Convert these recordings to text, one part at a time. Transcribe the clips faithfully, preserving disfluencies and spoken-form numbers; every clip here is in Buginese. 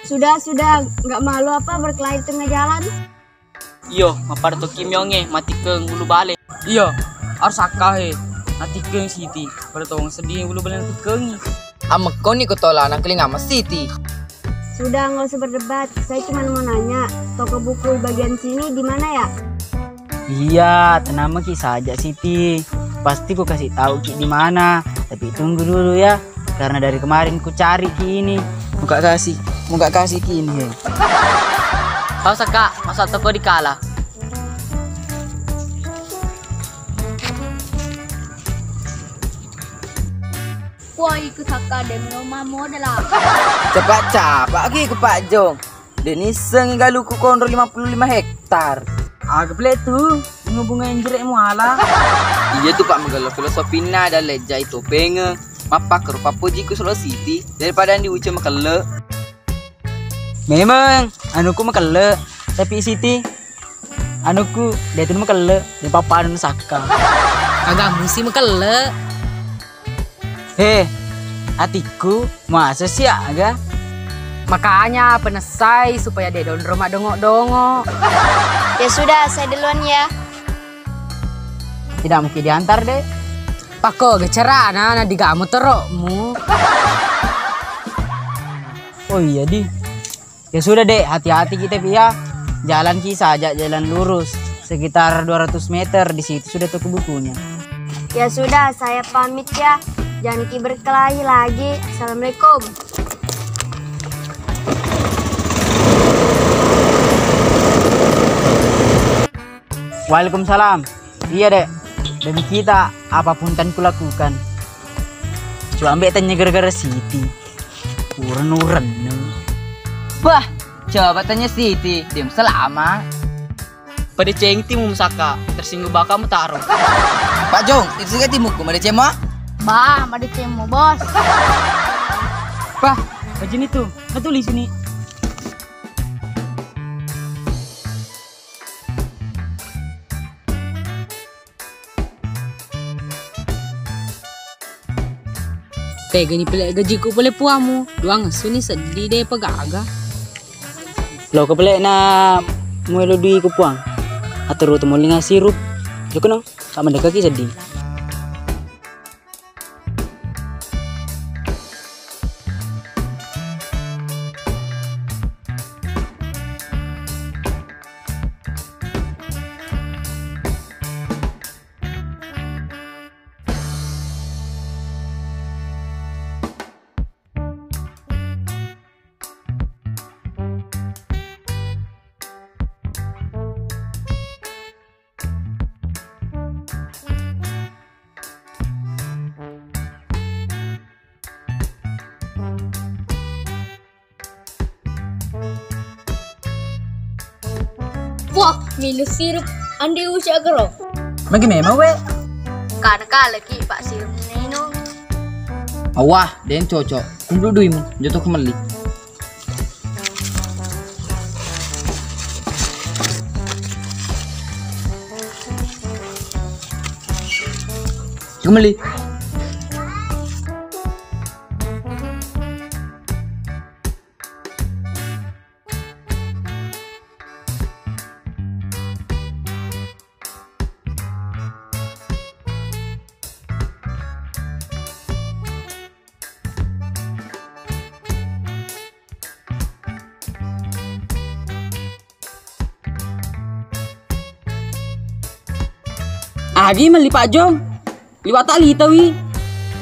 Sudah, sudah, nggak malu apa berkelahi di tengah jalan? Iyo, mappada tokki miongnge, matikkeng ulu bale. Iyo, harus sakka he, matikkeng Siti, pada tong sedih ulu bale natikkengi. Amekkoni ko tola nangkeling ama Siti. Sudah, nggak usah berdebat. Saya cuma mau nanya, toko buku bagian sini di mana ya? Iya, tenang maki saja Siti. Pasti ku kasih tahu ki di mana. Tapi tunggu dulu ya, karena dari kemarin ku cari ki ini. Muka kasih, muka kasih ki ini he. Kau saka, masa toko dikala? Woi, ku sakka de' melo mammodala. Cepat-cepat ki ku Pak Jong. De' nissengi galuku konro lima puluh lima hektar. Aga pale tu, bunga-bunga yang jerek muala. Iya tu Pak, magello filosofina dan lejja itu penge. Mappakkero pappoji ku Solo Siti daripada andi uce makelle. Memang anuku makelle, tapi Siti anuku de' tu makelle, de' papanu sakka. Aga musi makelle. He, atikku, masa sia aga? Makanya penessai supaya de' donro madongo-dongo. Ya sudah, saya duluan ya. Tidak mungkin diantar de'. Pakko gecerana na digamu terokmu. Oh iya di. Ya sudah de', hati-hati kita Pi ya. Jalan ki saja, jalan lurus. Sekitar dua ratus meter di situ sudah toko bukunya. Ya sudah, saya pamit ya. Jangan ki berkelahi lagi. Assalamualaikum. Waalaikumsalam. Iya de'. Demi kita, apapun kan kulakukan. Cuma ambek tanya gara-gara Siti. Uren-uren. Bah, coba tanya Siti, tim selama. Pada ceng timu musaka, tersinggung baka mutaro. Pak Jong, itu juga timuku, pada cemo? Bah, pada cemo, bos. Bah, bajin itu, betul di sini. Tegani pele gajiku pole puamu, duang suni seddi de' pegaga. Lo ke pele na muelo dui ku puang. Aturu temulinga sirup. Joko no, kak mendekaki seddi. Wah, minum sirup andi usia gero. Magi memang we. Karena kala ki pak sirup minum. Awah, den cocok. Kumpul duimu, jatuh kemelli. Kemelli. Agi melli Pak Jong. Liwata litawi.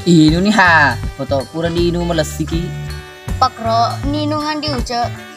Inu ni ha, foto pura diinu melessiki. Pakro ninungan diuce.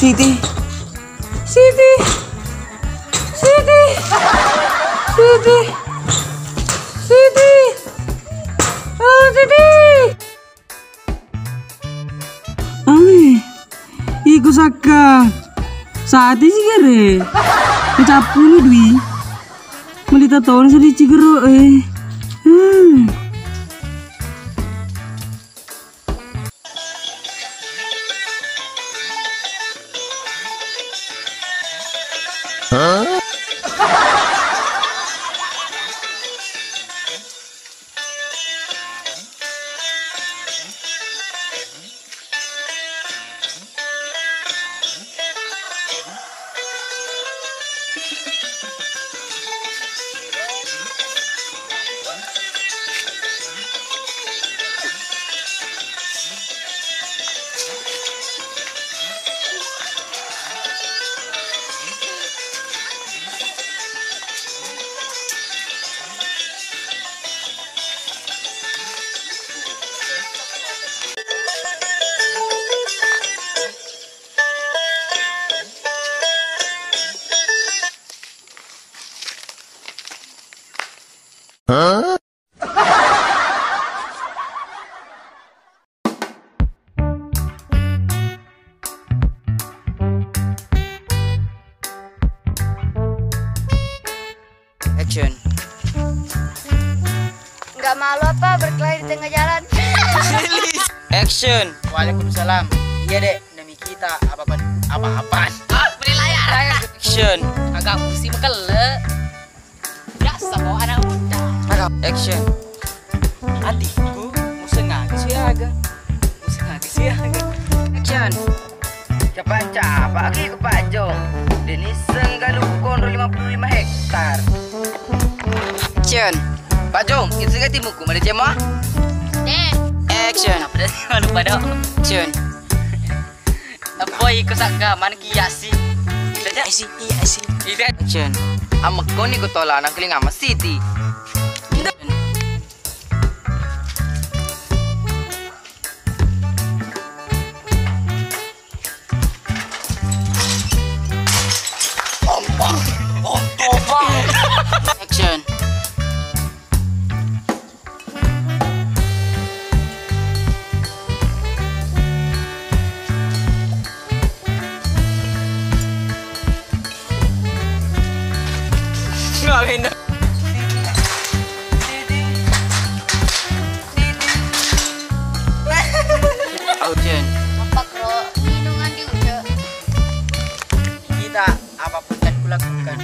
Siti. Siti. Siti. Siti. Siti. Oh, Siti. Ame, iko sakka. Sati sigare. Kecappulu dui. Melita tona sadi cigero, eh. Hmm. Action. Nggak malu apa berkelahi di tengah jalan? Action. Waalaikumsalam. Iya, Dek. Demi kita apa-apa, apa-apaan. Ah, beli layar. Action. Agak pusing kele. Biasa kok anak muda. Action. Adikku, musengaki siaga. Musengaki siaga. Action. Cepat, cepat, Pak Ki, ke Pak Jong. Denis senggalu konro lima puluh lima hektar. Action. Pak Jong, itu saja timuku, mari cemo. Deh. Action. Apa dah sih, lupa dong. Action. Apa iko sakka, mana ki iya sih? Iya sih, iya sih. Iya. Action. Amekkoni ko tola nang kelinga masiti. Action. Action. Apa, Bro? Minum andi ucap. Kita apapun yang kulakukan.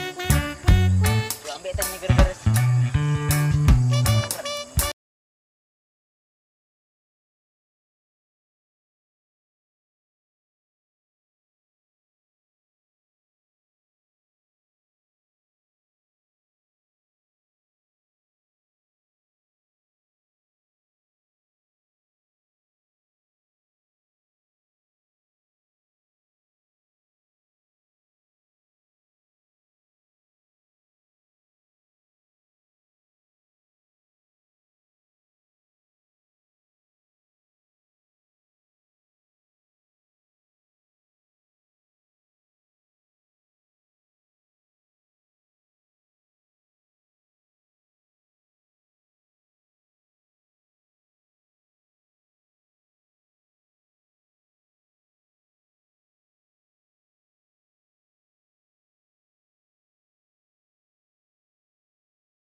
Gua ambil tanya gara-gara